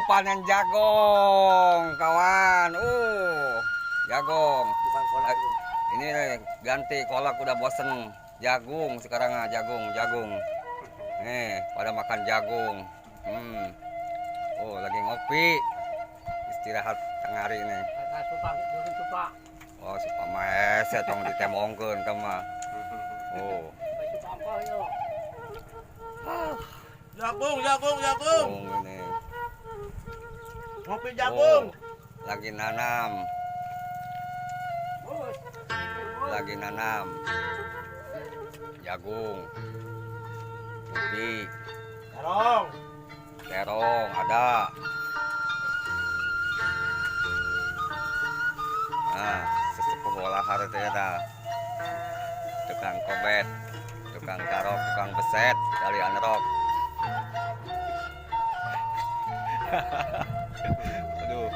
Panen jagung, kawan. Jagung. Bukan kolak itu. Ini nih, ganti kolak udah bosen. Jagung sekarang ah, jagung, jagung. Nih, pada makan jagung. Oh, lagi ngopi. Istirahat tengah hari ini. Oh, supa mah tong ditembongkeun teh mah. Oh. Jagung, jagung, jagung. Jagung ini. Ngopi jagung. Oh, lagi nanam. Lagi nanam. Jagung. Kopi. Terong. Terong ada. Nah, sesepuh walahar teh eta. Tukang kobet, tukang karok, tukang beset, kali anerok. Aduh.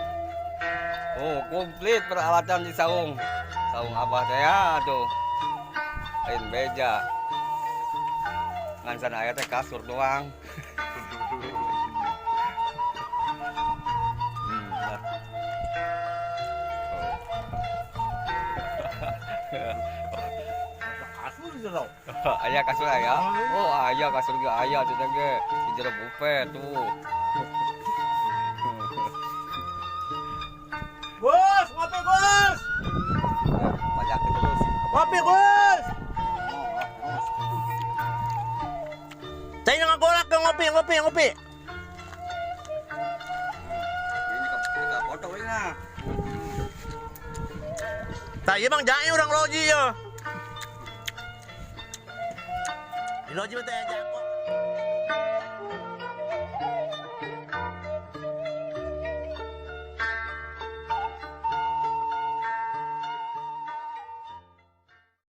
Oh, komplit peralatan di saung. Saung abah teh ya tuh. Lain beja. Ngan sana aya teh kasur doang. Nah. Oh. Kasur di jero. Aya kasur aya? Oh, aya kasur ge aya teh ge. Di jero buffet tuh. Bos, ngopi, Bos. Pajakin terus. Ngopi, Bos. Saya ngagolak ke ngopi, ngopi, ngopi. Ini ka foto ini nah. Tah ieu Bang Jai urang loji ya. Di loji mah teh jago.